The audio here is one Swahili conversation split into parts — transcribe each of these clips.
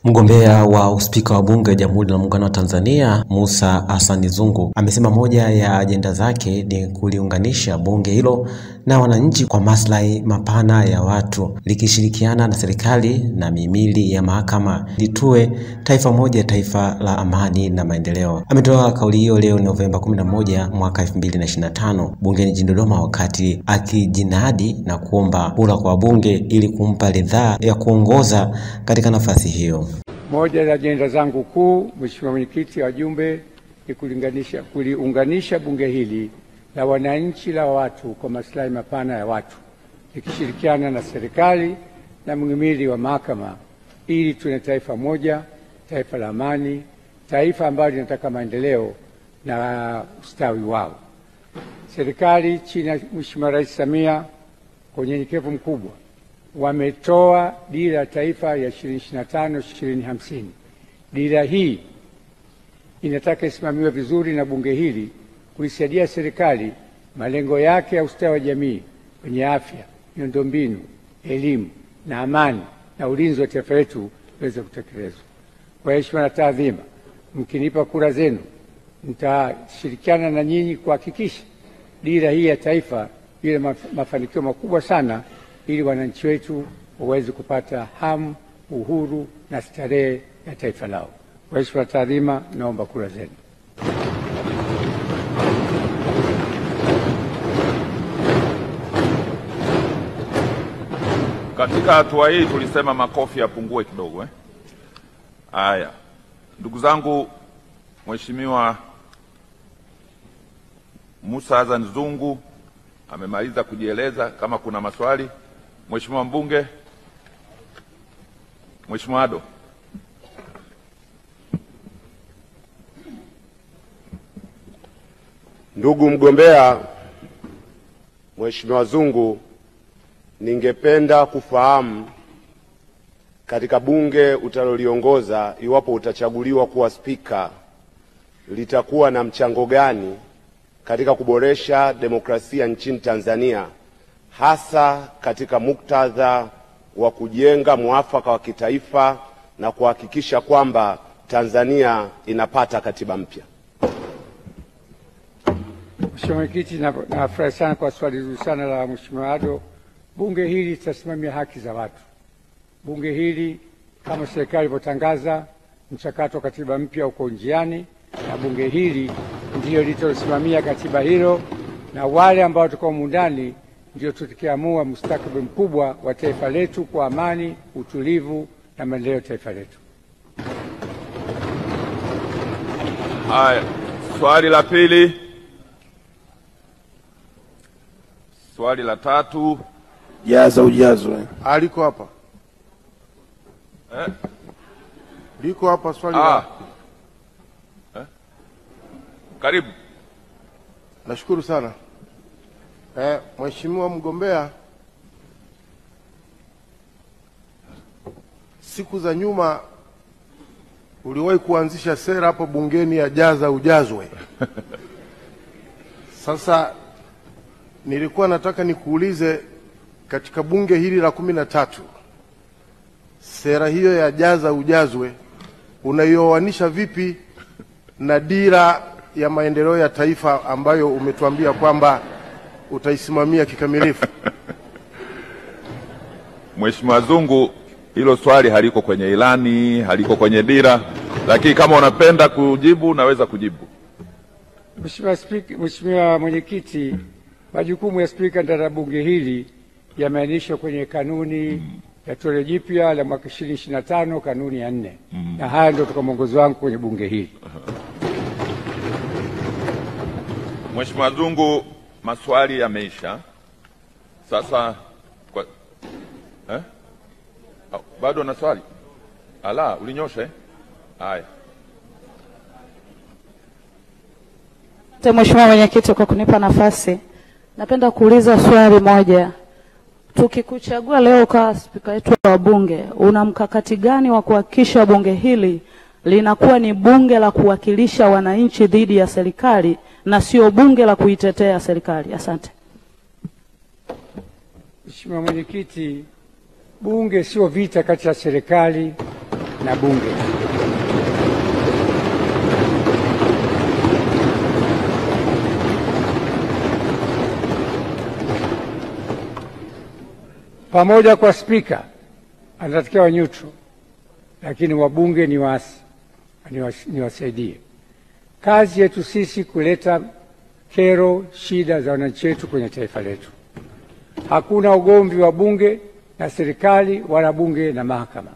Mgombea wa uspika wa Bunge la Jamhuri ya Muungano wa Tanzania Mussa Asani Zungu amesema moja ya ajenda zake ni kuliunganisha bunge hilo na wananchi kwa maslahi mapana ya watu, likishirikiana na serikali na mihimili ya mahakama litue taifa moja, taifa la amani na maendeleo. Ametoa kauli hiyo leo Novemba 11 mwaka 2025 bungeni jijini Dodoma, wakati akijinadi na kuomba kura kwa bunge ili kumpa ridhaa ya kuongoza katika nafasi hiyo. Moja ya ajenda zangu kuu, Mheshimiwa Mwenyekiti, wajumbe, ni kuliunganisha bunge hili la wananchi la watu kwa maslahi mapana ya watu, likishirikiana na serikali na mhimili wa mahakama, ili tuwe taifa moja, taifa la amani, taifa ambalo linataka maendeleo na ustawi wao. Serikali chini ya Mheshimiwa Rais Samia kwa unyenyekevu mkubwa wametoa dira ya taifa ya 2025-2050. Dira hii inataka isimamiwe vizuri na bunge hili kuisaidia serikali malengo yake ya ustawi wa jamii kwenye afya, miundombinu, elimu na amani na ulinzi wa taifa letu iweze kutekelezwa. Kwa heshima na taadhima, mkinipa kura zenu nitashirikiana na nyinyi kuhakikisha dira hii ya taifa ile mafanikio makubwa sana, ili wananchi wetu waweze kupata hamu, uhuru na starehe ya taifa lao. Kwa heshima na taadhima, naomba kura zenu. Katika hatua hii tulisema makofi yapungue kidogo, eh? Haya. Ndugu zangu, Mheshimiwa Mussa Asani Zungu amemaliza kujieleza. Kama kuna maswali, Mheshimiwa mbunge, Mheshimiwa Ado. Ndugu mgombea Mheshimiwa Zungu, ningependa kufahamu katika bunge utaloliongoza, iwapo utachaguliwa kuwa spika, litakuwa na mchango gani katika kuboresha demokrasia nchini Tanzania, hasa katika muktadha wa kujenga muafaka wa kitaifa na kuhakikisha kwamba Tanzania inapata katiba mpya. Mheshimiwa Mwenyekiti, nafurahi sana kwa swali zuri sana la Mheshimiwa Ado. Bunge hili litasimamia haki za watu. Bunge hili kama serikali ilivyotangaza, mchakato wa katiba mpya uko njiani, na bunge hili ndio litalosimamia katiba hilo, na wale ambao tuko mundani ndio tutakiamua mustakabali mkubwa wa taifa letu kwa amani, utulivu na maendeleo ya taifa letu. Haya, swali la pili. Swali la tatu. Jaza ujazwe. Aliko hapa. Eh? Liko hapa swali la. Eh? Karibu. Nashukuru sana. Mheshimiwa mgombea, siku za nyuma uliwahi kuanzisha sera hapo bungeni ya jaza ujazwe. Sasa nilikuwa nataka nikuulize, katika bunge hili la 13, sera hiyo ya jaza ujazwe unaioanisha vipi na dira ya maendeleo ya taifa ambayo umetuambia kwamba utaisimamia kikamilifu? Mheshimiwa Zungu, hilo swali haliko kwenye ilani, haliko kwenye dira, lakini kama unapenda kujibu naweza kujibu. Mheshimiwa Spika, Mheshimiwa Mwenyekiti, majukumu ya spika ndani ya bunge hili yameainishwa kwenye kanuni ya toleo jipya la mwaka 2025, kanuni ya 4. Na haya ndio toka mwongozo wangu kwenye bunge hili. Mheshimiwa Zungu, maswali yameisha. Sasa kwa, eh? Bado na swali? Ala, ulinyosha eh? Haya. Mheshimiwa Mwenyekiti kwa kunipa nafasi. Napenda kuuliza swali moja. Tukikuchagua leo kwa spika wetu wa bunge, una mkakati gani wa kuhakikisha bunge hili linakuwa ni bunge la kuwakilisha wananchi dhidi ya serikali na sio bunge la kuitetea serikali? Asante. Mheshimiwa Mwenyekiti, bunge sio vita kati ya serikali na bunge. Pamoja kwa spika anatakiwa neutral, lakini wabunge ni waasi, niwasaidie. Kazi yetu sisi kuleta kero, shida za wananchi wetu kwenye taifa letu. Hakuna ugomvi wa bunge na serikali wala bunge na mahakama.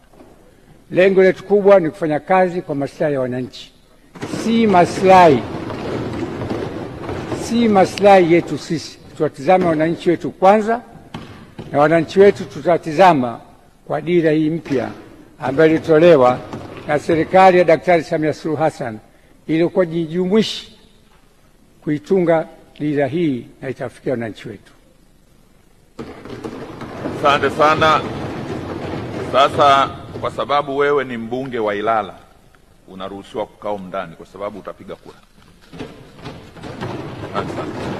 Lengo letu kubwa ni kufanya kazi kwa maslahi ya wananchi, si maslahi yetu sisi. Tuwatizame wananchi wetu kwanza, na wananchi wetu tutatizama kwa dira hii mpya ambayo ilitolewa na serikali ya Daktari Samia Suluhu Hassan, ilikuwa jijumuishi kuitunga dira hii na itafikia wananchi wetu. Asante sana. Sasa kwa sababu wewe ni mbunge wa Ilala, unaruhusiwa kukaa ndani kwa sababu utapiga kura. Asante sana.